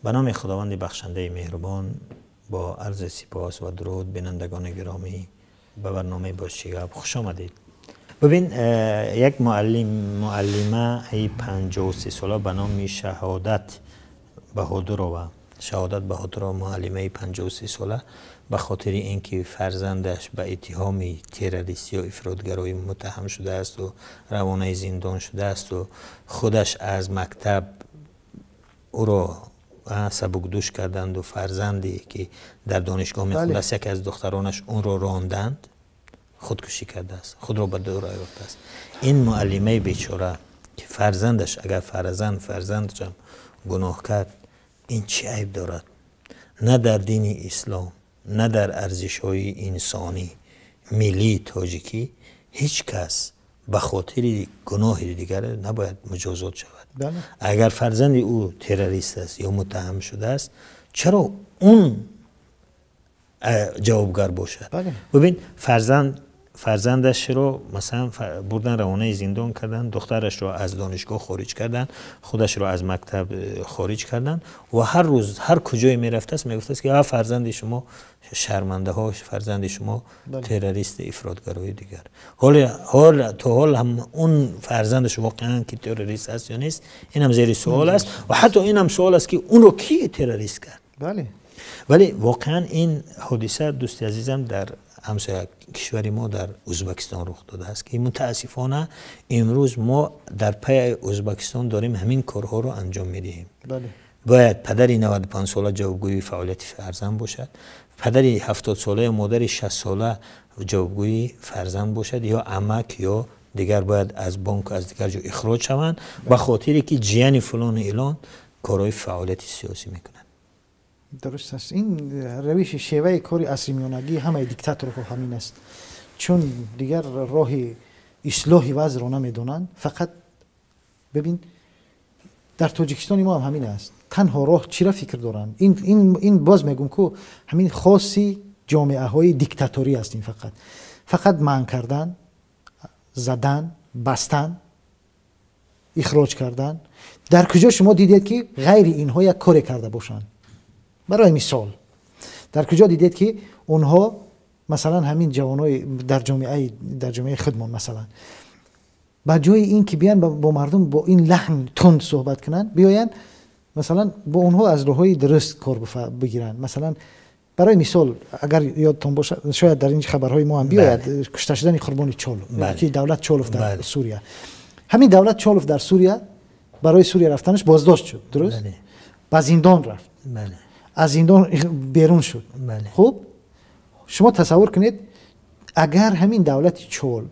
Ба номи Худованди бахшандаи меҳрубон, бо арзи сипос ва дуруд, бинандагони гиромӣ, ба барномаи «Боз чӣ гап» хуш омадед. Бибин, як муаллим, муаллимаи 53 сола ба номи Шаҳодат Баҳодурова, Шаҳодат Баҳодурова, муаллимаи 53 сола, ба хотири ин ки фарзандаш ба иттиҳоми террористӣ ё ифротгароӣ муттаҳам шудаасту равонаи зиндон шудаасту худаш аз мактаб ӯро сабукдӯш карданду фарзанде ки дар донишгоҳ мехондааст, яке аз духтаронаш, онро ронданд, худкушӣ кардааст, худро ба дур афтааст. Ин муаллимаи бечора, ки фарзандаш, агар фарзандашам гуноҳ кард, ин чӣ айб дорад? На дар дини ислом, на дар арзишҳои инсонӣ, миллии тоҷикӣ ҳеҷ кас ба хотири гуноҳи дигар набояд муҷозот шавад. Агар фарзанди ӯ террорист аст ё муттаҳам шудааст, чаро он ҷавобгар бошад? Бибин, фарзандашро, масалан, бурдан, равонаи зиндон карданд, духтарашро аз донишгоҳ хориҷ карданд, худашро аз мактаб хориҷ карданд ва ҳар рӯз ҳар куҷое мерафтааст, мегуфтааст, ки фарзанди шумо, шармандаҳо, фарзанди шумо террористи, ифротгарои дигар. Ҳол то ҳол ҳам он фарзандаш воқеан ки террорист аст ё нест, инам зери суол аст ва ҳатто инам суол аст, ки онро ки террорист кард. Вале воқеан ин ҳодиса, дӯсти азизам, дар ҳамсоя кишвари мо, дар Ӯзбекистон рух додааст, ки мутаассифона имрӯз мо дар пайи Ӯзбекистон дорем, ҳамин корҳоро анҷом медиҳем. Бояд падари 95 сола ҷавобгӯи фаъолияти фарзанд бошад, падари 70 сола ё модари 60 сола ҷавобгӯи фарзанд бошад, ё амак ё дигар бояд аз бонк, аз дигар ҷо ихроҷ шаванд, ба хотире ки ҷияни фулону илон корҳои фаъолияти сиёсӣ мекунанд. Дуруст аст. Ин равиши, шеваи кори асри миёнагӣ ҳамаи диктаторҳо ҳамин аст, чун дигар роҳи ислоҳи вазъро намедонанд. Фақат бибин, дар Тоҷикистони мо ҳам ҳамин аст. Танҳо роҳ чира фикр доранд? Ин боз мегӯм, ку ҳамин хоси ҷомеаҳои диктаторӣ аст. Ин фақат манъ кардан, задан, бастан, ихроҷ кардан. Дар куҷо шумо дидед, ки ғайри инҳо як коре карда бошанд? Барои мисол, дар куҷо дидед, ки онҳо, масалан, ҳамин ҷавонои дар ҷомеаи худмон, масалан, ба ҷои ин ки биёянд, бо мардум бо ин лаҳн тунд суҳбат кунанд, биёянд, масалан, бо онҳо аз роҳҳои дуруст кор бигиранд? Масалан, барои мисол, агар ёдтон бошад, шояд дар ин хабарҳои мо ҳам биёяд, кушта шудани Қурбони Чолов, ки Давлат Чолов дар Сурия, ҳамин Давлат Чолов дар Сурия барои Сурия рафтанаш боздошт шуд, дуруст, ба зиндон рафт, аз зиндон берун шуд. Хуб, шумо тасаввур кунед, агар ҳамин Давлати Чол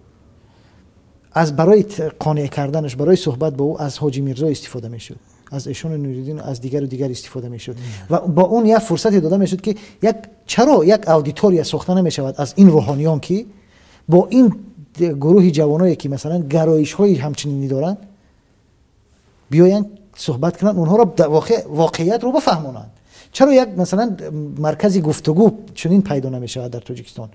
аз барои қонеъ карданаш, барои суҳбат бо ӯ аз Ҳоҷи Мирзо истифода мешуд, аз Эшони Нуриддин, аз дигару дигар истифода мешуд ва бо он як фурсате дода мешуд, ки як чаро як аудитория сохта намешавад аз ин рӯҳониён, ки бо ин гурӯҳи ҷавоное, ки, масалан, гароишҳои ҳамчунинӣ доранд, биёянд, суҳбат кунанд, онҳоро воқеиятро бафаҳмонанд? Чаро як, масалан, маркази гуфтугӯ чунин пайдо намешавад дар Тоҷикистон?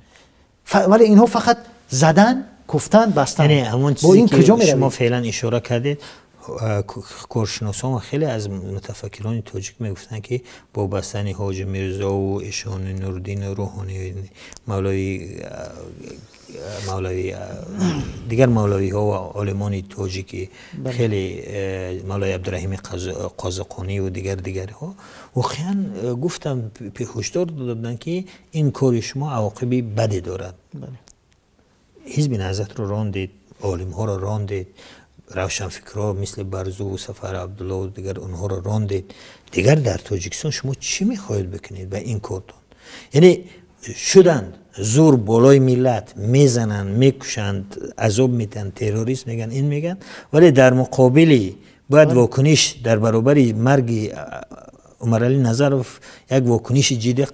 Вале инҳо фақат задан, куфтан, бастан. Ҳамон чизе ки шумо феълан ишора кардед, коршиносон ва хеле аз мутафаккирони тоҷик мегуфтанд, ки бо бастани Ҳоҷи Мирзову Эшони Нурддину рӯҳони мавлави, дигар мавлавиҳо ва олимони тоҷики, хеле Мавлави Абдураҳими Қозиқониву дигар дигарҳо воқеан гуфтам, ҳушдор дода буданд, ки ин кори шумо авоқиби баде дорад. Ҳизби Наҳзатро рондед, олимҳоро рондед, равшанфикрҳо мисли Барзуву Сафар Абдуллову дигар онҳоро рондед. Дигар дар Тоҷикистон шумо чӣ мехоҳед бикунед ба ин кортон? Яъне шуданд зур болои миллат мезананд, мекушанд, азоб медиҳанд, террорист мегӯянд, ин мегӯянд, вале дар муқобили бояд вокуниш дар баробари марги Умаралӣ Назаров як вокуниши ҷиддӣ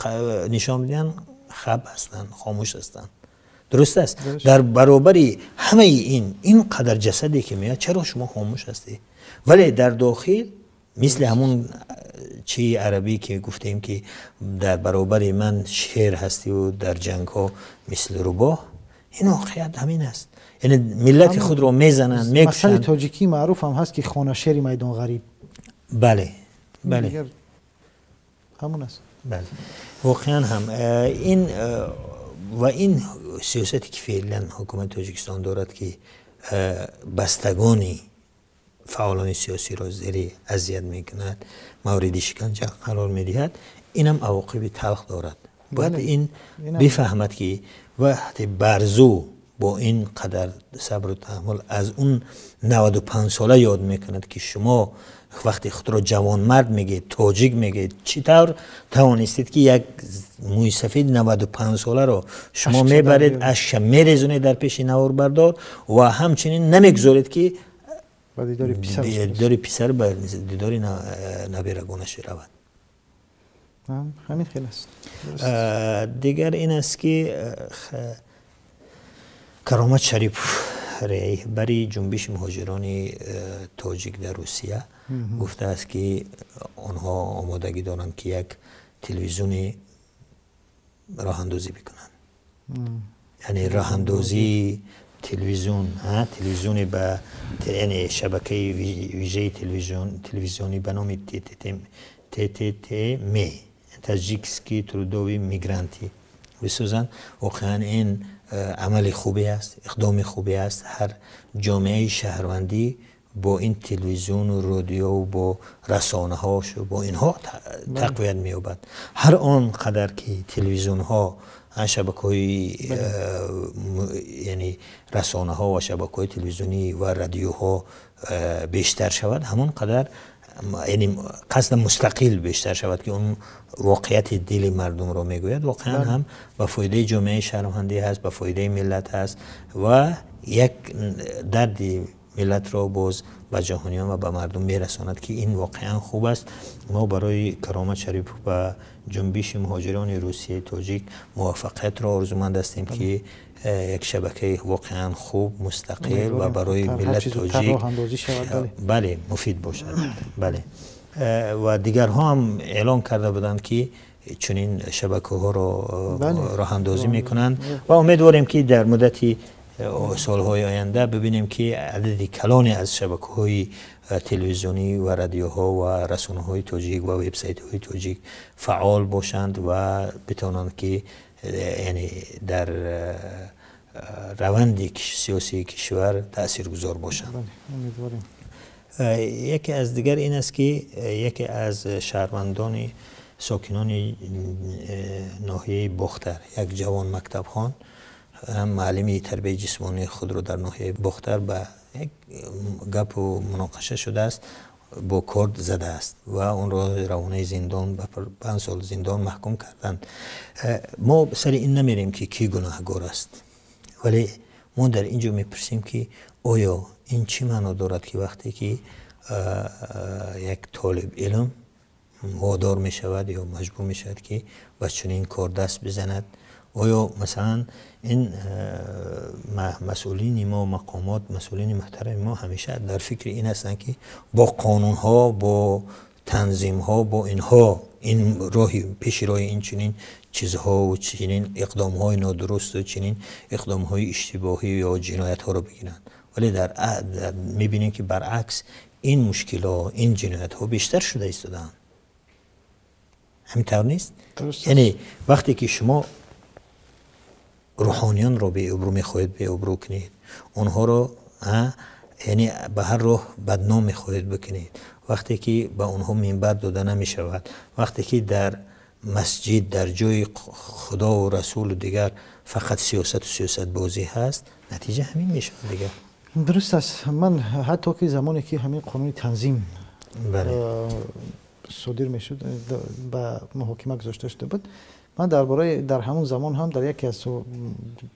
нишон бидиҳанд, хаб ҳастанд, хомӯш ҳастанд. Дуруст аст, дар баробари ҳамаи ин қадар ҷасаде ки меояд, чаро шумо хомӯш ҳастед? Вале дар дохил мисли ҳамун чи арабӣ ки гуфтем, ки дар баробари ман шер ҳастиву дар ҷангҳо мисли рӯбоҳ. Ин воқеият ҳамин аст, яъне миллати худро мезананд, мекушанд. Тоҷикӣ маъруф ҳам ҳаст, ки хона шери, майдон ғариб. Бале. Ҳамон аст. Бале, воқеан ҳам ин ва ин сиёсате ки феълан ҳукумати Тоҷикистон дорад, ки бастагони фаъолони сиёсиро зери азият мекунад, мавриди шиканҷа қарор медиҳад, инам авоқиби талх дорад. Бояд ин бифаҳмад, ки вақте Барзу бо ин қадар сабру таҳаммул аз он 95 сола ёд мекунад, ки шумо вақте худро ҷавонмард мегӯед, тоҷик мегӯед, чӣ тавр тавонистед, ки як мӯйсафеди 95 соларо шумо мебаред, ашка мерезонед дар пеши наворбардор ва ҳамчунин намегузоред, ки дидори писар, ба дидори наберагонаш равад? Ҳамин хел аст. Дигар ин аст, ки Каромат Шарипов, раҳбари Ҷунбиши муҳоҷирони тоҷик дар Русия, гуфтааст, ки онҳо омодагӣ доранд, ки як телевизиони роҳандозӣ бикунанд, яъне роҳандозии телевизион, телевизиони ба, яъне шабакаи вижаи телевизионӣ ба номи ТТТМ, Таджикские трудовые мигранты, бисозанд. Воқеан ин амали хубе аст, иқдоми хубе аст. Ҳар ҷомеаи шаҳрвандӣ бо ин телевизиону радиову бо расонаҳошу бо инҳо тақвият меёбад. Ҳар он қадар ки телевизионҳо, шабакаҳои, яъне расонаҳо ва шабакаҳои телевизионӣ ва радиоҳо бештар шавад, ҳамон қадар, яъне қасдан мустақил бештар шавад, ки он воқеияти дили мардумро мегӯяд, воқеан ҳам ба фоидаи ҷомеаи шаҳрвандӣ ҳаст, ба фоидаи миллат ҳаст ва як дарди миллатро боз ба ҷаҳониён ва ба мардум мерасонад, ки ин воқеан хуб аст. Мо барои Каромат Шарипов ба Ҷунбиши муҳоҷирони Русияи тоҷик муваффақиятро орзуманд ҳастем, ки як шабакаи воқеан хуб, мустақил ва барои миллати тоҷик, бале, муфид бошад. Бале, ва дигарҳо ҳам эълон карда буданд, ки чунин шабакаҳоро роҳандозӣ мекунанд, ва умедворем, ки дар муддати солҳои оянда бибинем, ки адади калоне аз шабакаҳои телевизионӣ ва радиоҳо ва расонаҳои тоҷик ва вебсайтҳои тоҷик фаъол бошанд ва битавонанд, ки яъне дар раванди сиёсии кишвар таъсиргузор бошанд. Яке аз дигар ин аст, ки яке аз шаҳрвандони сокинони ноҳияи Бохтар, як ҷавон мактабхон, муаллими тарбияи ҷисмонии худро дар ноҳияи Бохтар ба як гапу муноқиша шудааст, бо корд задааст ва онро равонаи зиндон, ба 5 сол зиндон маҳкум карданд. Мо сари ин намерем, ки кӣ гунаҳгор аст, вале мо дар ин ҷо мепурсем, ки оё ин чӣ маъно дорад, ки вақте ки як толиб илм водор мешавад ё маҷбур мешавад, ки ба чунин кор даст бизанад? Оё масалан ин масъулини мо, мақомот, масъулини муҳтарами мо ҳамеша дар фикри ин ҳастанд, ки бо қонунҳо, бо танзимҳо, бо инҳо ин роҳи пеши роҳи ин чунин чизҳову чунин иқдомҳои нодурусту чунин иқдомҳои иштибоҳӣ ё ҷиноятҳоро бигиранд, вале дар мебинем, ки баръакс ин мушкилҳо, ин ҷиноятҳо бештар шуда истодаанд. Ҳамин тавр нест? Яъне вақте ки шумо рӯҳониёнро беобрӯ мехоҳед беобрӯ кунед, онҳоро, яъне ба ҳар роҳ бадном мехоҳед бикунед, вақте ки ба онҳо минбар дода намешавад, вақте ки дар масҷид, дар ҷои худову расулу дигар фақат сиёсату сиёсатбозӣ ҳаст, натиҷа ҳамин мешавад дигар. Дуруст аст. Ман ҳатто ки замоне ки ҳамин қонуни танзим содир мешуд, ба муҳокима гузошта шуда буд, ман дар бораи дар ҳамон замон ҳам дар яке аз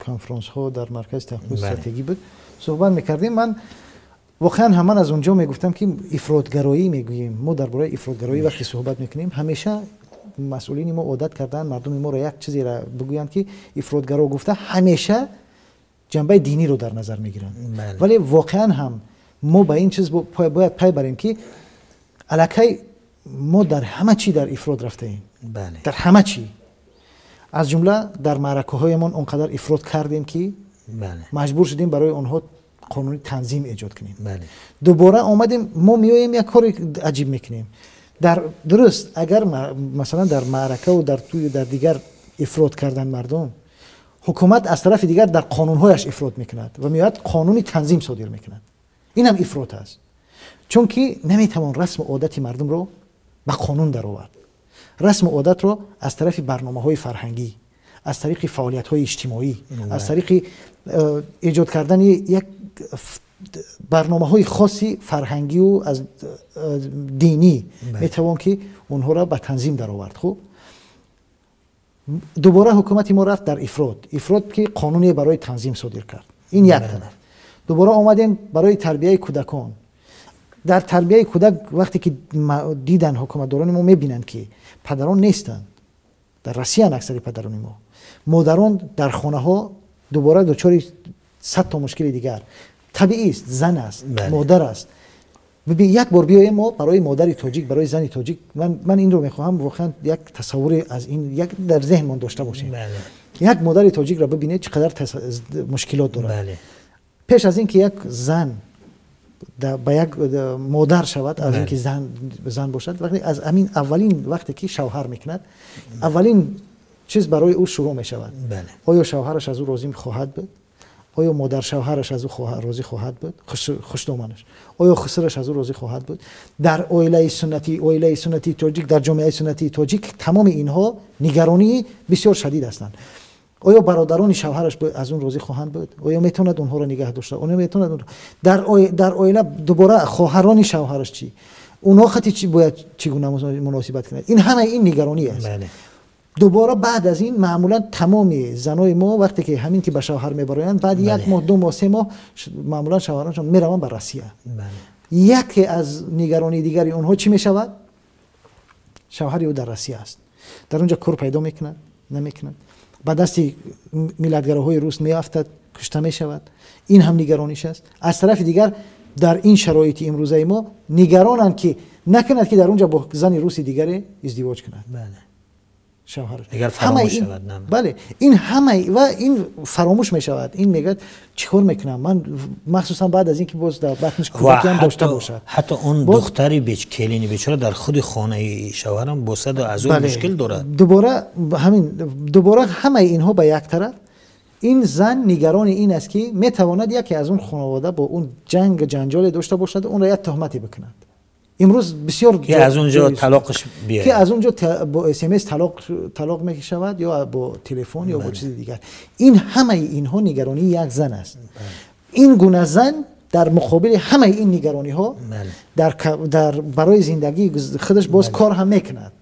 конфронсҳо дар Маркази таҳқиқоти стратегӣ буд, суҳбат мекардем. Ман воқеан ҳаман аз он ҷо мегуфтам, ки ифротгароӣ мегӯем. Мо дар бораи ифротгароӣ вақте суҳбат мекунем, ҳамеша масъулини мо одат кардаанд мардуми моро як чизеро бигӯянд, ки ифротгаро гуфта ҳамеша ҷанбаи диниро дар назар мегиранд. Вале воқеан ҳам мо ба ин чиз бояд пай барем, ки аллакай мо дар ҳама чӣ дар ифрот рафтаем, дар ҳама чӣ, аз ҷумла дар маъракаҳоямон он қадар ифрот кардем, ки маҷбур шудем барои онҳо қонуни танзим эҷод кунем. Дубора омадем, мо меоем, як кори аҷиб мекунем. Дар дуруст агар масалан дар маърака ва дар тӯй дар дигар ифрот кардан мардум, ҳукумат аз тарафи дигар дар қонунҳояш ифрот мекунад ва меояд қонуни танзим содир мекунад. Ин ҳам ифрот аст, чунки наметавон расму одати мардумро ба қонун даровард. Расму одатро аз тарафи барномаҳои фарҳангӣ, аз тариқи фаъолиятҳои иҷтимоӣ, аз тариқи эҷод кардани як барномаҳои хоси фарҳангию аз динӣ метавон ки онҳоро ба танзим даровард. Хуб, дубора ҳукумати мо рафт дар ифрот, ифрот ки қонуне барои танзим содир кард. Ин як тараф. Дубора омадем барои тарбияи кӯдакон. Дар тарбияи кӯдак вақте ки дидан ҳукуматдорони мо мебинанд ки падарон нестанд, дар Россиян аксари падарони мо, модарон дар хонаҳо дубора дучори сад то мушкили дигар. Табиист, зан аст, модар аст. Як бор биёем мо барои модари тоҷик, барои зани тоҷик, ман инро мехоҳам воқеан як тасаввуре аз ин як дар зеҳнмон дошта бошем. Як модари тоҷикро бибинед чӣ қадар мушкилот дорад. Пеш аз ин ки як зан ба як модар шавад, аз ин ки зан бошад, вақте аз ҳамин аввалин вақте ки шавҳар мекунад, аввалин чиз барои ӯ шурӯъ мешавад. Оё шавҳараш аз ӯ розӣ хоҳад буд? Оё модар шавҳараш аз ӯ розӣ хоҳад буд? Хушдоманаш. Оё хусраш аз ӯ розӣ хоҳад буд? Дар оилаи суннатӣ, оилаи суннатии тоҷик, дар ҷомеаи суннатии тоҷик тамоми инҳо нигаронии бисёр шадид ҳастанд. Оё бародарони шавҳараш аз он розӣ хоҳанд буд? Оё метавонад онҳоро нигаҳ дошта? Оё метавонад дар оила дубора хоҳарони шавҳараш чӣ? Онҳо хати чӣ бояд чӣ гуна муносибат кунад? Ин ҳама ин нигаронӣ аст. Дубора баъд аз ин маъмулан тамоми занои мо вақте ки ҳамин ки ба шавҳар мебароянд, баъд як моҳ, ду моҳ, се моҳ маъмулан шавҳароншон мераванд ба Россия. Яке аз нигаронии дигари онҳо чӣ мешавад? Шавҳари ӯ дар Россия аст. Дар онҷо кор пайдо мекунад, намекунад. Ба дасти миллатгароҳои рус меафтад, кушта мешавад. Ин ҳам нигарониш аст. Аз тарафи дигар дар ин шароити имрӯзаи мо нигаронанд ки накунад ки дар онҷо бо зани руси дигаре издивоҷ кунад. Шавҳараш. Дигар фаромӯш шавад. Бале, ин ҳама ва ин фаромӯш мешавад. Ин мегӯяд чӣ кор мекунам ман, махсусан баъд аз ин ки боз дар батнаш кӯдакӣ ҳам дошта бошад. Ҳатто он духтари келини бечора дар худи хонаи шавҳарам бо саду азоб мушкил дорад. Дубора ҳамин, дубора ҳамаи инҳо ба як тараф. Ин зан нигарони ин аст ки метавонад яке аз он хонавода бо он ҷанг ҷанҷоле дошта бошад, онро як туҳмате бикунад. Имрӯз бисёр ки аз он ҷо талоқш биёяд, ки аз он ҷо бо СМС талоқ мешавад ё бо телефон ё бо чизи дигар. Ин ҳамаи инҳо нигаронии як зан аст. Ин гуна зан дар муқобили ҳамаи ин нигарониҳо дар барои зиндагии худаш боз кор ҳам мекунад.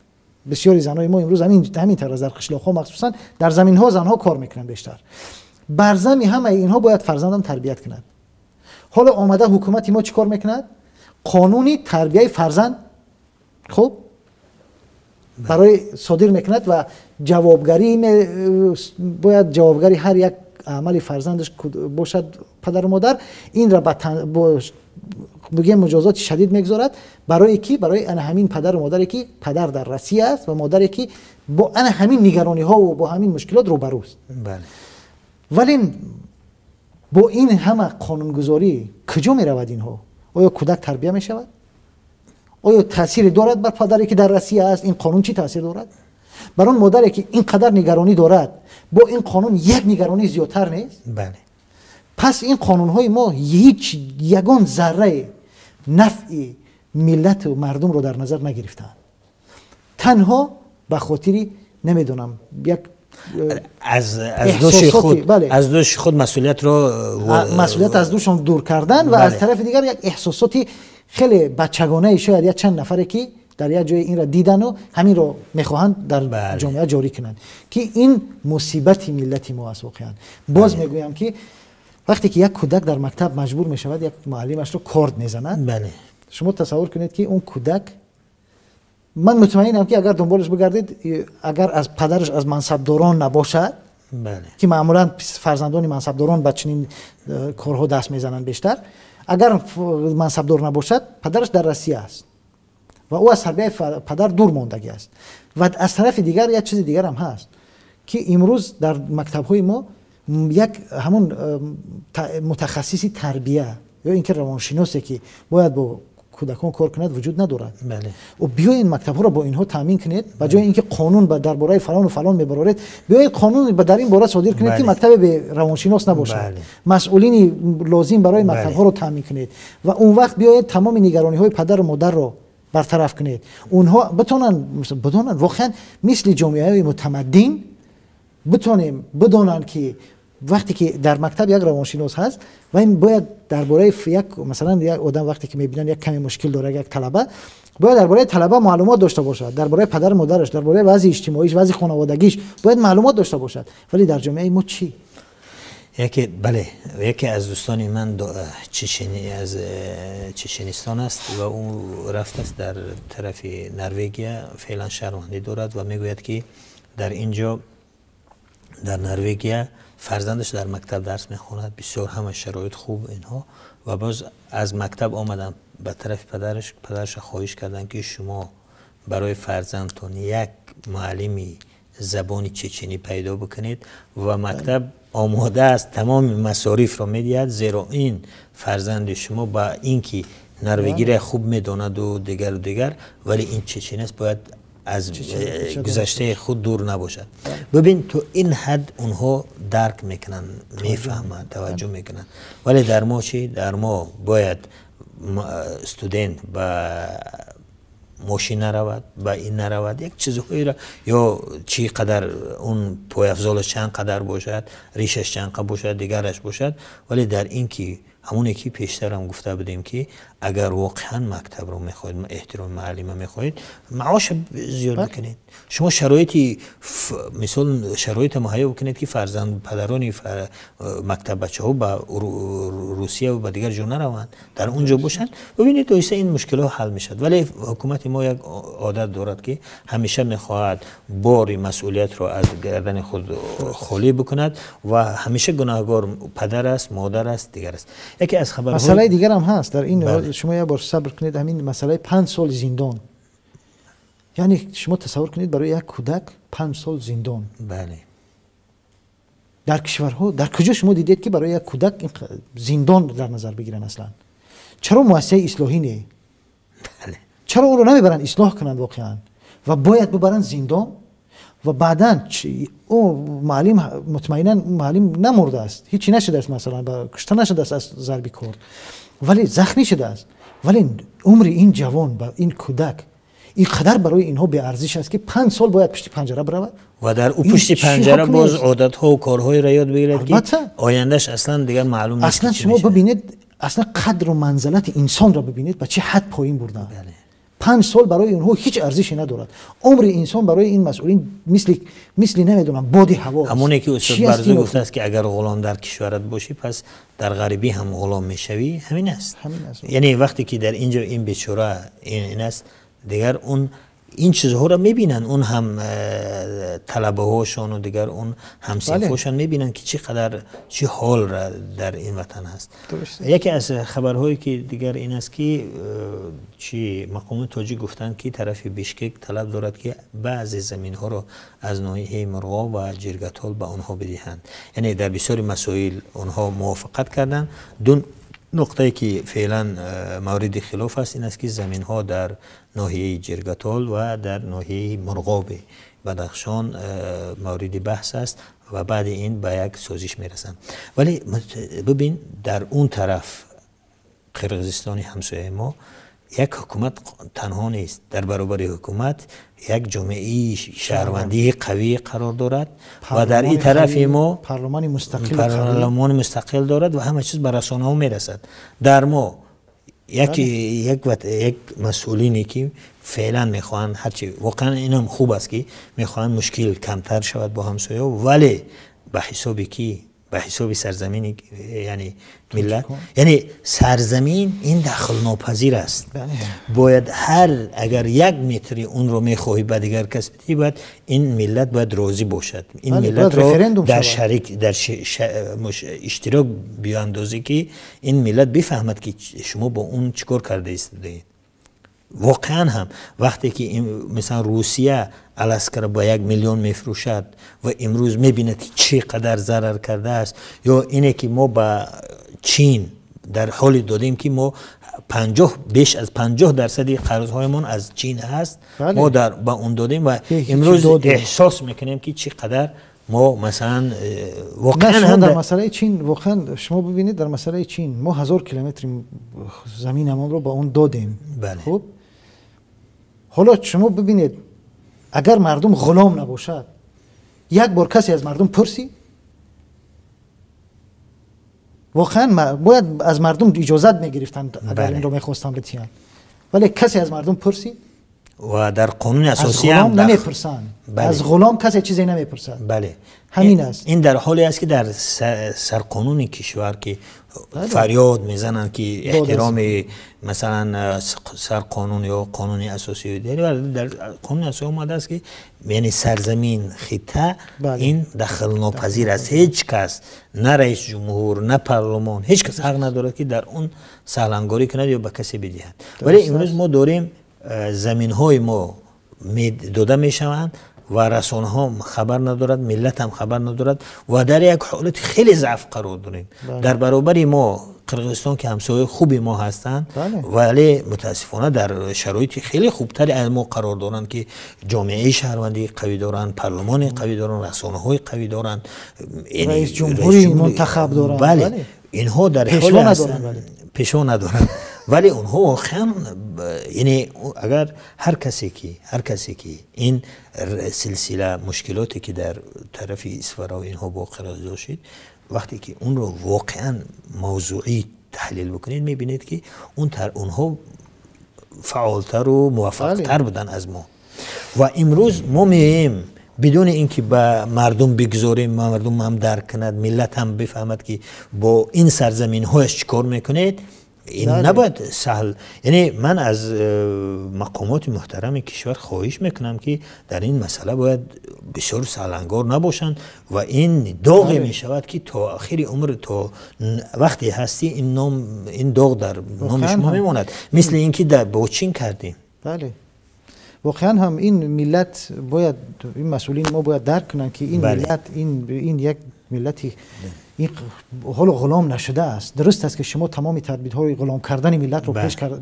Бисёри занои мо имрӯз ҳамин тавр аст. Дар қишлоқҳо махсусан дар заминҳо занҳо кор мекунанд бештар. Бар зами ҳамаи инҳо бояд фарзандам тарбият кунад. Ҳоло омада ҳукумати мо чӣ кор мекунад? Қонуни тарбияи фарзанд хуб барои содир мекунад ва ҷавобгарӣ бояд ҷавобгари ҳар як амали фарзандаш бошад падару модар. Инро бигем муҷозоти шадид мегузорад барои ки барои ана ҳамин падару модаре ки падар дар Россия аст ва модаре ки бо ана ҳамин нигарониҳо ва бо ҳамин мушкилот рӯбарӯст. Вале бо ин ҳама қонунгузорӣ куҷо меравад инҳо? Оё кӯдак тарбия мешавад? Оё таъсире дорад бар падаре ки дар Россия аст? Ин қонун чӣ таъсир дорад? Бар он модаре ки ин қадар нигаронӣ дорад, бо ин қонун як нигаронӣ зиёдтар нест? Пас ин қонунҳои мо ҳеҷ ягон зарраи нафъи миллату мардумро дар назар нагирифтаанд. Танҳо ба хотири намедонам як аз дӯши худ масъулиятро масъулият аз дӯшон дур кардан ва аз тарафи дигар як эҳсосоти хеле бачагонаи шояд як чанд нафаре ки дар як ҷое инро дидану ҳаминро мехоҳанд дар ҷомеа ҷорӣ кунанд, ки ин мусибати миллати мо аст воқеан. Боз мегӯям ки вақте ки як кӯдак дар мактаб маҷбур мешавад, як муаллимашро корд мезанад, шумо тасаввур кунед ки он кӯдак, ман мутмаинам ки агар дунболаш бигардед, агар аз падараш аз мансабдорон набошад, ки маъмулан фарзандони мансабдорон ба чунин корҳо даст мезананд бештар, агар мансабдор набошад, падараш дар Россия аст ва ӯ аз тарбияи падар дур мондагӣ аст. Ва аз тарафи дигар як чизи дигарам ҳаст ки имрӯз дар мактабҳои мо як ҳамон мутахассиси тарбия ё ин ки равоншиносе ки бояд бо кӯдакон кор кунад вуҷуд надорад. Биёед мактабҳоро бо инҳо таъмин кунед, ба ҷои инки қонун дар бораи фалону фалон мебароред, биёед қонун дар ин бора содир кунед ки мактаби бе равоншинос набошад, масъулини лозим барои мактабҳоро таъмин кунед ва он вақт биёед тамоми нигарониҳои падару модарро бартараф кунед. Онҳо битонанд бидонанд воқеан мисли ҷомеаҳои мутамаддин битонем бидонанд ки вақте ки дар мактаб як равоншинос ҳаст ва ин бояд дар бораи як масалан як одам вақте ки мебинанд як каме мушкил дорад, як талаба бояд дар бораи талаба маълумот дошта бошад, дар бораи падару модараш, дар бораи вазъи иҷтимоиш, вазъи хонаводагиш бояд маълумот дошта бошад. Вале дар ҷомеаи мо чӣ? Яке бале, яке аз дӯстони ман аз Чеченистон аст ва ӯ рафтааст дар тарафи Норвегия, феълан шаҳрвандӣ дорад ва мегӯяд ки дар инҷо дар Норвегия фарзандаш дар мактаб дарс мехонад, бисёр ҳама шароит хуб инҳо, ва боз аз мактаб омадан ба тарафи падараш, падараша хоҳиш карданд ки шумо барои фарзандтон як муаллими забони чеченӣ пайдо бикунед ва мактаб омода аст тамоми масорифро медиҳад, зеро ин фарзанди шумо ба ин ки норвегиро хуб медонаду дигару дигар, вале ин чечен аст, бояд аз гузаштаи худ дур набошад. Бибин, то ин ҳад онҳо дарк мекунанд, мефаҳманд, таваҷҷӯҳ мекунанд. Вале дар мо чӣ? Дар мо бояд студент ба мошин наравад, ба ин наравад, як чизҳоеро ё чӣ қадар он пойафзолаш чанд қадар бошад, ришаш чанд қадар бошад, дигараш бошад. Вале дар ин ки ҳамоне ки пештарам гуфта будем ки агар воқеан мактабро мехоҳед, эҳтироми муаллима мехоҳед, маоша зиёд бикунед. Шумо шароити мисол шароита муҳайё бикунед ки фарзанд падарони мактаббачаҳо ба Русия ва ба дигар ҷо нараванд, дар он ҷо бошанд. Бибинед, оҳиста ин мушкилҳо ҳал мешавад. Вале ҳукумати мо як одат дорад ки ҳамеша мехоҳад бори масъулиятро аз гардани худ холӣ бикунад ва ҳамеша гунаҳгор падар аст, модар аст, дигар аст. Яке аз хабарҳо масъалаи дигар ҳам ҳаст дар ин, шумо як бор сабр кунед, ҳамин масъалаи 5 сол зиндон. Яъне шумо тасаввур кунед барои як кӯдак 5 сол зиндон. Бале. Дар кишварҳо, дар куҷо шумо дидед ки барои як кӯдак зиндон дар назар бигиранд аслан? Чаро муассисаи ислоҳӣ не? Бале. Чаро онро намебаранд ислоҳ кунанд воқеан? Ва бояд бибаранд зиндон ва баъдан ӯ муаллим мутмаинан муаллим намурдааст, ҳечи нашудааст, масалан кушта нашудааст аз зарби корд, вале захмӣ шудааст. Вале умри ин ҷавон ба ин кӯдак ин қадар барои инҳо беарзиш аст ки 5 сол бояд пушти панҷара биравад ва дар ӯ пушти панҷара боз одатҳо корҳоеро ёд бигирад ки ояндаш аслан дигар маълум нест. Аслан шумо бибинед, аслан қадру манзалати инсонро бибинед ба чӣ ҳад поин бурдаанд. 5 сол барои онҳо ҳеҷ арзише надорад. Умри инсон барои ин масъулин мисли намедонам боди ҳаво аст. Ҳамоне ки устод Барзу гуфтааст ки агар ғулом дар кишварат бошӣ, пас дар ғарибӣ ҳам ғулом мешавӣ, ҳамин аст. Яъне вақте ки дар инҷо ин бечора ин аст, дигар он ин чизҳоро мебинанд, он ҳам талабаҳошону дигар он ҳамсинфҳошон мебинанд ки чӣ қадар чӣ ҳол дар ин ватан ҳаст. Яке аз хабарҳое ки дигар ин аст ки чӣ мақомоти тоҷик гуфтанд ки тарафи Бишкек талаб дорад ки баъзе заминҳоро аз ноҳияи Мурғоб ва Ҷиргатол ба онҳо бидиҳанд. Яъне дар бисёри масоил онҳо мувофиқат карданд. Ду нуқтае ки феълан мавриди хилоф аст ин аст ки заминҳо дар ноҳияи Ҷиргатол ва дар ноҳияи Мурғоби Бадахшон мавриди баҳс аст ва баъди ин ба як созиш мерасанд. Вале бибин, дар он тараф Қирғизистони ҳамсояи мо як ҳукумат танҳо нест, дар баробари ҳукумат як ҷомеаи шаҳрвандии қавӣ қарор дорад ва дар ин тарафи мо парлумони мустақил дорад ва ҳама чиз ба расонаҳо мерасад. Дар мо як масъулине ки феълан мехоҳанд ҳарчи воқеан инам хуб аст ки мехоҳанд мушкил камтар шавад бо ҳамсояҳо, вале ба ҳисоби ки ба ҳисоби сарзамини яъне миллат, яъне сарзамин ин дахлнопазир аст. Бояд ҳар агар як метри онро мехоҳӣ ба дигар кас бидиҳӣ, бояд ин миллат бояд розӣ бошад, ин миллатро дар шарик дар иштирок биандозӣ ки ин миллат бифаҳмад ки шумо бо он чӣ кор карда истодаед. Воқеан ҳам вақте ки мисалан Русия Аласкаро ба 1 миллион мефурӯшад ва имрӯз мебинад ки чӣ қадар зарар кардааст, ё ине ки мо ба Чин Дар ҳоле додем ки мо 50 беш аз 50% қарзҳоямон аз Чин ҳаст, мо ба он додем ва имрӯз эҳсос мекунем ки чӣ қадар мо масалан воқеан ҳам дар масъалаи Чин, воқеан шумо бибинед, дар масъалаи Чин мо 1000 километри заминамонро ба он додем. Хуб, ҳоло шумо бибинед, агар мардум ғулом набошад, як бор касе аз мардум пурсид, воқеан бояд аз мардум иҷозат мегирифтанд агар инро мехостанд битиҳанд, вале касе аз мардум пурсид ва дар қонуни асосӣ ҳам намепурсанд, аз ғулом касе чизе намепурсад. Бале, ҳамин аст. Ин дар ҳоле аст ки дар сарқонуни кишвар ки фарёд мезананд ки эҳтироми масалан сарқонун ё қонуни асосӣ, дар қонуни асосӣ омадааст ки яъне сарзамин, хита ин дахлнопазир аст. Ҳеҷ кас, на раис ҷумҳур, на парлумон, ҳеҷ кас ҳақ надорад ки дар он саҳлангорӣ кунад ё ба касе бидиҳад. Вале имрӯз мо дорем заминҳои мо дода мешаванд ва расонаҳо хабар надорад, миллат ҳам хабар надорад ва дар як ҳолати хеле заъф қарор дорем. Дар баробари мо Қирғизистон ки ҳамсояи хуби мо ҳастанд, вале мутаассифона дар шароити хеле хубтаре аз мо қарор доранд ки ҷомеаи шаҳрвандии қавӣ доранд, парлумони қавӣ доранд, расонаҳои қавӣ доранд, раис ҷумҳури мунтахаб доранд. Бале, инҳо дар ҳоле ҳастанд, пешво надоранд, вале онҳо воқеан, яъне агар ҳар касе ки ин силсила мушкилоте ки дар тарафи Исфара инҳо бо қирғиз доштед, вақте ки онро воқеан мавзӯӣ таҳлил бикунед, мебинед ки онҳо фаъолтару муваффақтар буданд аз мо. Ва имрӯз мо меоем бидуни ин ки ба мардум бигзорем, мардум ҳам дарк кунад, миллат ҳам бифаҳмад ки бо ин сарзаминҳояш чӣ кор мекунед, ин набояд саҳл. Яъне ман аз мақомоти муҳтарами кишвар хоҳиш мекунам ки дар ин масъала бояд бисёр саҳлангор набошанд ва ин доғе мешавад ки то охири умр, то вақте ҳастӣ, ин доғ дар номи шумо мемонад, мисли ин ки бо Чин кардем. Бале, воқеан ҳам ин миллат бояд, ин масъулини мо бояд дарк кунанд ки ин миллат, ин як миллати ин ҳоло ғулом нашудааст. Дуруст аст ки шумо тамоми тадбирҳои ғулом кардани миллатро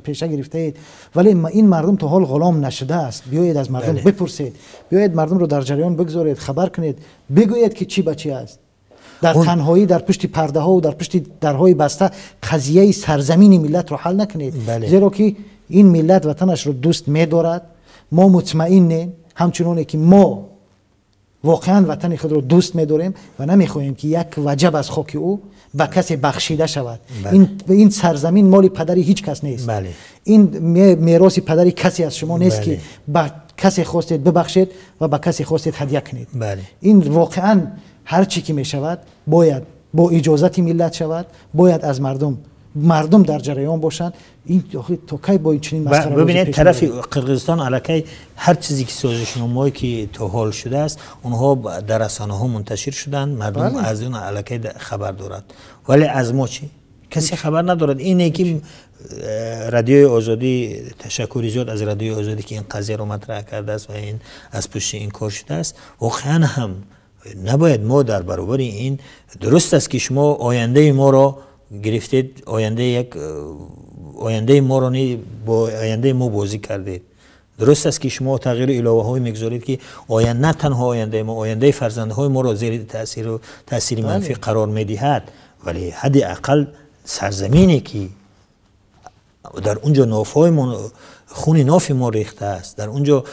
пеша гирифтаед, вале ин мардум то ҳол ғулом нашудааст. Биёед аз мардум бипурсед, биёед мардумро дар ҷараён бигзоред, хабар кунед, бигӯед ки чӣ ба чӣ аст. Дар танҳоӣ, дар пушти пардаҳо ва дар пушти дарҳои баста қазияи сарзамини миллатро ҳал накунед, зеро ки ин миллат ватанашро дӯст медорад. Мо мутмаинем, ҳамчуноне ки мо воқеан ватани худро дӯст медорем ва намехоҳем ки як ваҷаб аз хоки ӯ ба касе бахшида шавад. Ин сарзамин моли падари ҳеҷ кас нест, ин мероси падари касе аз шумо нест ки ба касе хостед бибахшед ва ба касе хостед ҳадя кунед. Ин воқеан ҳар чӣ ки мешавад бояд бо иҷозати миллат шавад, бояд аз мардум дар ҷараён бошанд. Ин то кай бо чунин масхара? Бибинед, тарафи Қирғизистон аллакай ҳар чизе ки созишномаҳое ки то ҳол шудааст, онҳо дар расонаҳо мунташир шуданд, мардум аз он аллакай хабар дорад. Вале аз мо чӣ? Касе хабар надорад. Ине ки радиои Озодӣ, ташаккури зиёд аз радиои Озодӣ ки ин қазияро матраҳ кардааст ва ин аз пушти ин кор шудааст. Воқеан ҳам набояд мо дар баробари ин, дуруст аст ки шумо ояндаи моро гирифтед, ояндаи моро бо ояндаи мо бозӣ кардед. Дуруст аст ки шумо тағйиру иловаҳое мегузоред ки на танҳо ояндаи мо, ояндаи фарзандҳои моро зери таъсири манфӣ қарор медиҳад, вале ҳадди ақал сарзамине ки дар он ҷо нофҳои мо, хуни нофи мо рехтааст, дар он ҷо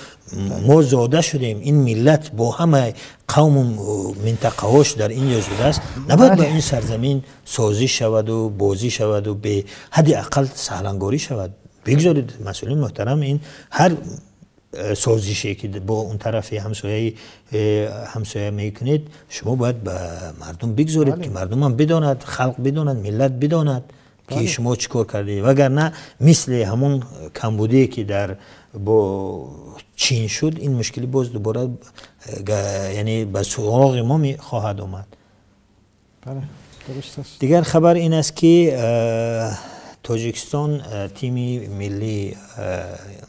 мо зода шудем, ин миллат бо ҳама қавму минтақаҳош дар ин ҷо шудааст, набояд ба ин сарзамин созиш шаваду бозӣ шаваду бе ҳадди ақал саҳлангорӣ шавад. Бигзоред масъулини муҳтарам ин ҳар созише ки бо он тарафи ҳамсоя мекунед, шумо бояд ба мардум бигзоред ки мардумам бидонад, халқ бидонад, миллат бидонад ки шумо чӣ кор кардед. Вагарна мисли ҳамон камбудие ки дар бо Чин шуд, ин мушкилӣ боз дубора яъне ба суроғи мо хоҳад омад. Дигар хабар ин аст ки Тоҷикистон тими миллии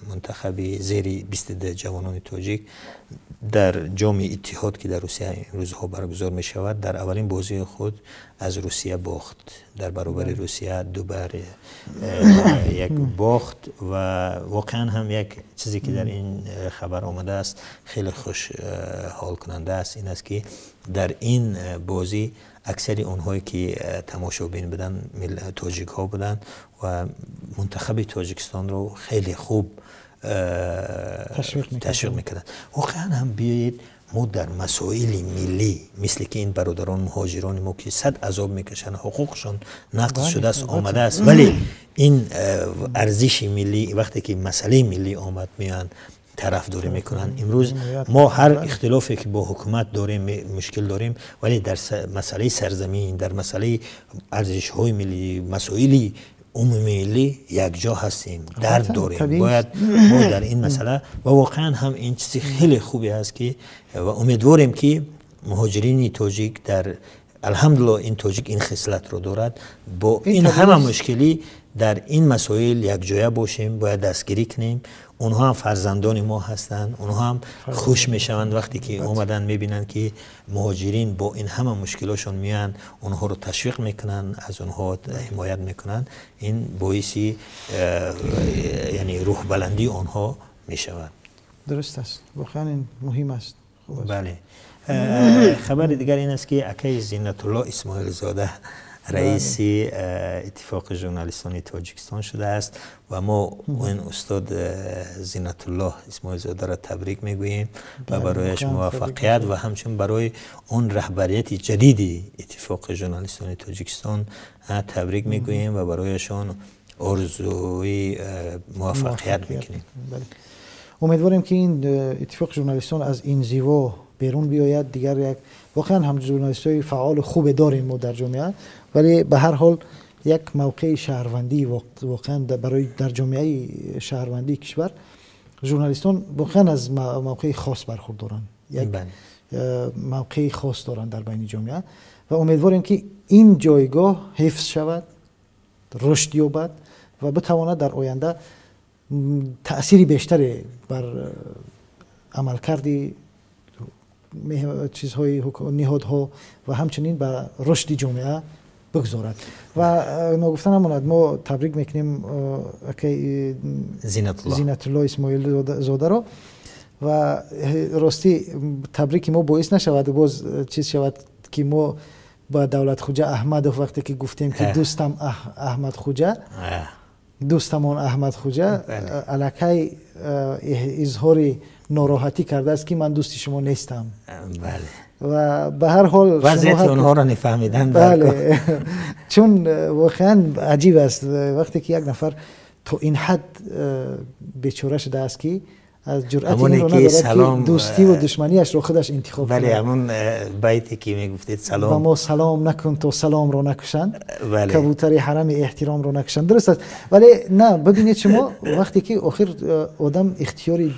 мунтахаби зери 22 ҷавонони тоҷик дар Ҷоми Иттиҳод, ки дар Русия имрӯзҳо баргузор мешавад, дар аввалин бозии худ аз Русия бохт. Дар баробари Русия 2-1 бохт ва воқеан ҳам як чизе ки дар ин хабар омадааст, хеле хушҳолкунанда аст, ин аст ки дар ин бозӣ аксари онҳое ки тамошобин буданд, тоҷикҳо буданд ва мунтахаби Тоҷикистонро хеле хуб ташвиқ мекарданд. Воқеан ҳам биёед мо дар масоили миллӣ, мисли ки ин бародарон муҳоҷирони мо ки сад азоб мекашанд, ҳуқуқшон нақз шудааст, омадааст, вале ин арзиши миллӣ вақте ки масъалаи миллӣ омад, меоянд тарафдорӣ мекунанд. Имрӯз мо ҳар ихтилофе ки бо ҳукумат дорем, мушкил дорем, вале дар масъалаи сарзамин, дар масъалаи арзишҳои миллӣ, масоили умумимиллӣ якҷо ҳастем, дард дорем. Бояд мо дар ин масъала ва воқеан ҳам ин чизи хеле хубе аст ки ва умедворем ки муҳоҷирини тоҷик дар алҳамдулиллоҳ ин тоҷик ин хислатро дорад, бо ин ҳама мушкилӣ дар ин масоил якҷоя бошем, бояд дастгирӣ кунем. Онҳо ҳам фарзандони мо ҳастанд, онҳо ҳам хуш мешаванд вақте ки омаданд мебинанд ки муҳоҷирин бо ин ҳама мушкилошон меоянд, онҳоро ташвиқ мекунанд, аз онҳо ҳимоят мекунанд. Ин боиси яъне рӯҳбаландии онҳо мешавад. Дуруст аст, воқеан ин муҳим аст. Бале. Хабари дигар ин аст ки акаи Зиннатулло Исмоилзода раиси Иттифоқи журналистони Тоҷикистон шудааст ва мо ин устод Зиннатуллоҳ Исмоилзодаро табрик мегӯем ва барояш муваффақият ва ҳамчун барои он раҳбарияти ҷадиди Иттифоқи журналистони Тоҷикистон табрик мегӯем ва барояшон орзуи муваффақият мекунем. Умедворем ки ин Иттифоқи журналистон аз инзиво берун биёяд. Дигар як воқеан ҳам журналистҳои фаъолу хубе дорем мо дар ҷомеа, вале ба ҳар ҳол як мавқеи шаҳрвандӣ воқеан барои дар ҷомеаи шаҳрвандии кишвар журналистон воқеан аз мавқеи хос бархурдоранд, як мавқеи хос доранд дар байни ҷомеа ва умедворем ки ин ҷойгоҳ ҳифз шавад, рушд ёбад ва битавонад дар оянда таъсири бештаре бар амалкарди чизҳои ниҳодҳо ва ҳамчунин ба рушди ҷомеа бигзорад. Ва ногуфта намонад, мо табрик мекунем акаи Зиннатулло Исмоилзодаро ва ростӣ табрики мо боис нашавад боз чиз шавад ки мо ба Давлатхуҷа Аҳмадов вақте ки гуфтем ки дӯстам Аҳмадхуҷа, дӯстамон Аҳмадхуҷа аллакай изҳори нороҳатӣ кардааст ки ман дӯсти шумо нестам. Ва ба ҳар ҳол вазъияти онҳоро нефаҳмидан. Бале, чун воқеан аҷиб аст вақте ки як нафар то ин ҳад бечора шудааст ки аз ҷуръати инро надорад ки дӯстиву душманиашро худаш интихоб кунад. Бале, ҳамон байте ки мегуфтед, салом ба мо салом накун то саломро накушанд, кабутари ҳарами эҳтиромро накушанд. Дуруст аст, вале на, бибинед шумо вақте ки охир одам ихтиёри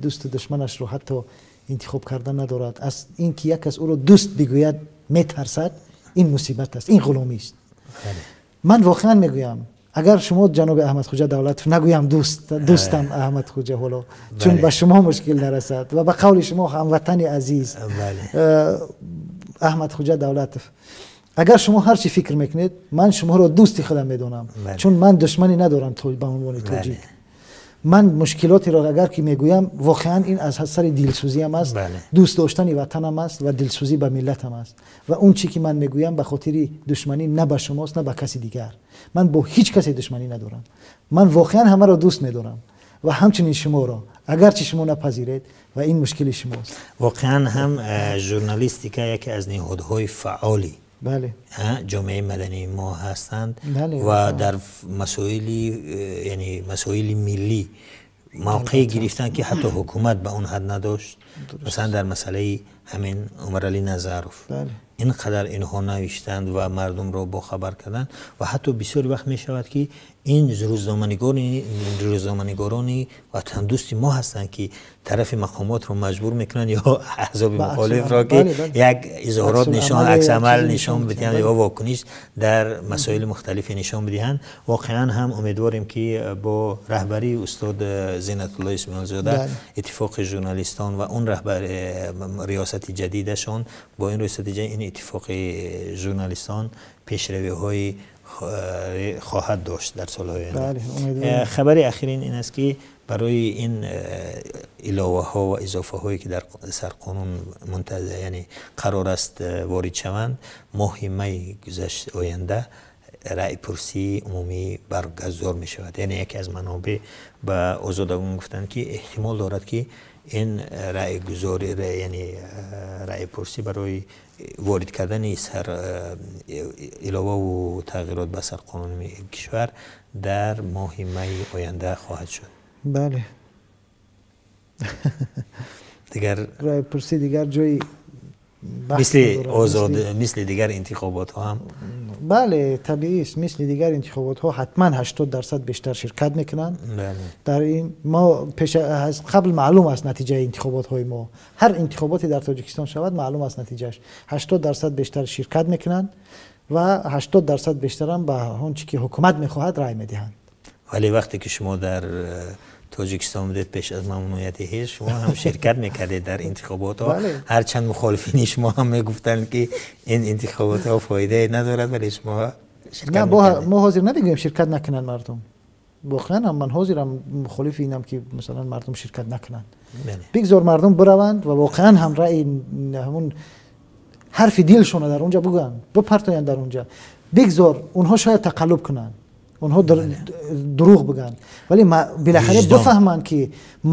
дӯсту душманашро ҳатто интихоб кардан надорад, аз ин ки як кас ӯро дӯст бигӯяд метарсад, ин мусибат аст, ин ғуломист. Ман воқеан мегӯям, агар шумо ҷаноби Аҳмадхуҷа Давлатов нагӯям дӯстам Аҳмадхуҷа, ҳоло чун ба шумо мушкил нарасад ва ба қавли шумо ҳамватани азиз Аҳмадхуҷа Давлатов, агар шумо ҳар чӣ фикр мекунед, ман шуморо дӯсти худам медонам, чун ман душманӣ надорам ба унвони тоҷик. Ман мушкилотеро агар ки мегӯям, воқеан ин аз сари дилсӯзиам аст, дӯст доштани ватанам аст ва дилсӯзӣ ба миллатам аст. Ва он чӣ ки ман мегӯям ба хотири душманӣ на ба шумост, на ба каси дигар. Ман бо ҳеҷ касе душманӣ надорам. Ман воқеан ҳамаро дӯст медорам ва ҳамчунин шуморо, агарчи шумо напазиред, ва ин мушкили шумост. Воқеан ҳам журналистика яке аз ниҳодҳои фаъоли ҷомеаи мадании мо ҳастанд ва дар масоили, яъне масоили миллӣ мавқеъ гирифтанд ки ҳатто ҳукумат ба он ҳад надошт. Масалан, дар масъалаи Ҳамин Умаралӣ Назаров. Ин қадар инҳо навиштанд ва мардумро бохабар карданд ва ҳатто бисёр вақт мешавад, ки ин рӯзноманигорони ватандӯсти мо ҳастанд, ки тарафи мақомотро маҷбур мекунанд ё аҳзоби мухолифро, ки як изҳорот нишон, аксамал нишон бидиҳанд ё вокуниш дар масоили мухталифе нишон бидиҳанд. Воқеан ҳам умедворем, ки бо раҳбарии устод Зинатулло Исмоилзода иттифоқи журналистон ва он раҳбар риёсати ҷадидашон, бо ин риёсати ҷадид ин иттифоқи журналистон пешравиҳои хоҳад дошт дар солҳои оянда. Хабари ахирин ин аст, ки барои ин иловаҳо ва изофаҳое, ки дар сарқонун яъне қарор аст ворид шаванд, моҳи май гузашт оянда раъйпурсии умумӣ баргузор мешавад. Яъне яке аз манобеъ ба озодагон гуфтанд, ки эҳтимол дорад, ки ин раъйгузорӣ, яъне раъйпурсӣ барои ворид кардани сар иловаву тағйирот ба сарқонуни кишвар дар моҳи майи оянда хоҳад шуд. Бале. Дигар раъйпурсӣ дигар ҷои мисли озод, мисли дигар интихоботҳо ҳам. Бале, табиист, мисли дигар интихоботҳо ҳатман 80% бештар ширкат мекунанд. Дар ин мо пеш аз қабл маълум аст натиҷаи интихоботҳои мо. Ҳар интихоботе дар Тоҷикистон шавад, маълум аст натиҷааш. 80% бештар ширкат мекунанд ва 80% бештарам ба он чи ки ҳукумат мехоҳад рай медиҳанд. Вале вақте ки шумо дар Тоҷикистон будед, пеш аз мамнуияти ҳизб, шумо ҳам ширкат мекардед дар интихоботҳо, ҳарчанд мухолифини шумо ҳам мегуфтанд, ки ин интихоботҳо фоидае надорад, вале шумо ширкат. Мо ҳозир намегӯем ширкат накунанд мардум. Воқеан ҳам ман ҳозирам мухолифи инам, ки масалан мардум ширкат накунанд. Бигзор мардум бираванд ва воқеан ҳам раъи ҳамун ҳарфи дилшона дар онҷа бигӯянд, бипартоянд дар онҷа. Бигзор онҳо шояд тақаллуб кунанд, онҳо дурӯғ бигӯянд, вале билахара бифаҳманд, ки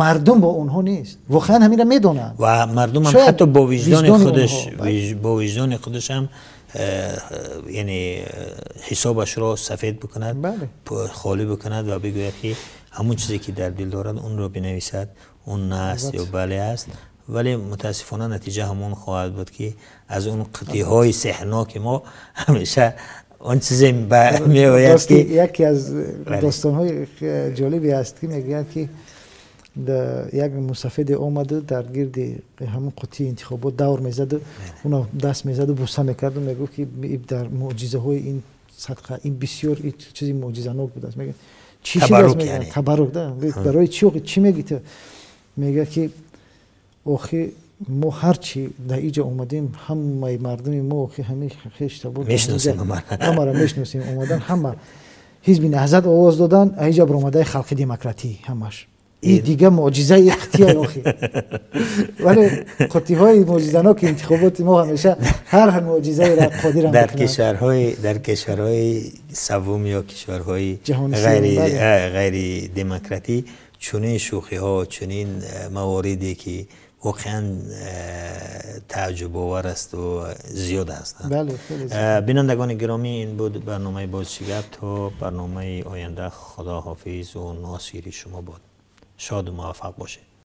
мардум бо онҳо нест. Воқеан ҳаминро медонанд. Ва мардумам ҳатто бо виҷдони худаш, бо виҷдони худашам, яъне ҳисобашро сафед бикунад, холӣ бикунад ва бигӯяд, ки ҳамон чизе ки дар дил дорад, онро бинависад, он на аст ё бале аст. Вале мутаассифона натиҷа ҳамон хоҳад буд, ки аз он қутиҳои сеҳрноки мо ҳамеша он чизе меояд, ки яке аз достонҳои ҷолибе аст, ки мегӯянд, ки як мусафеде омаду дар гирди ҳамон қутии интихобот давр мезаду уно даст мезаду буса мекарду мегуфт, ки дар мӯъҷизаҳои ин садқа ин бисёр чизи мӯъҷизанок будааст. Мегӯяд, чӣ шудааст? Табаррук барои чӣ? Чӣ мегӯӣ ту? Мегӯяд, ки охи мо ҳарчи дар иҷа омадем, ҳамаи мардуми мо охи ҳамин хештабор ҳамаро мешиносем, омадан ҳама ҳизби Наҳзат овоз додан, аиҷа баромадаи Халқи Демократӣ ҳамаш. И дига мӯъҷизаи қутия охи. Вале қутиҳои мӯъҷизаноки интихоботи мо ҳамеша ҳар мӯъҷизаеро қодирам. Дар кишварҳои саввум ё кишварҳои ғайри демократӣ чунин шӯхиҳо, чунин мавориде, ки воқеан тааҷҷубовар асту зиёд ҳастанд. Бинандагони гиромӣ, ин буд барномаи «Боз чӣ гап». То барномаи оянда худоҳофизу носири шумо бод, шоду муваффақ бошед.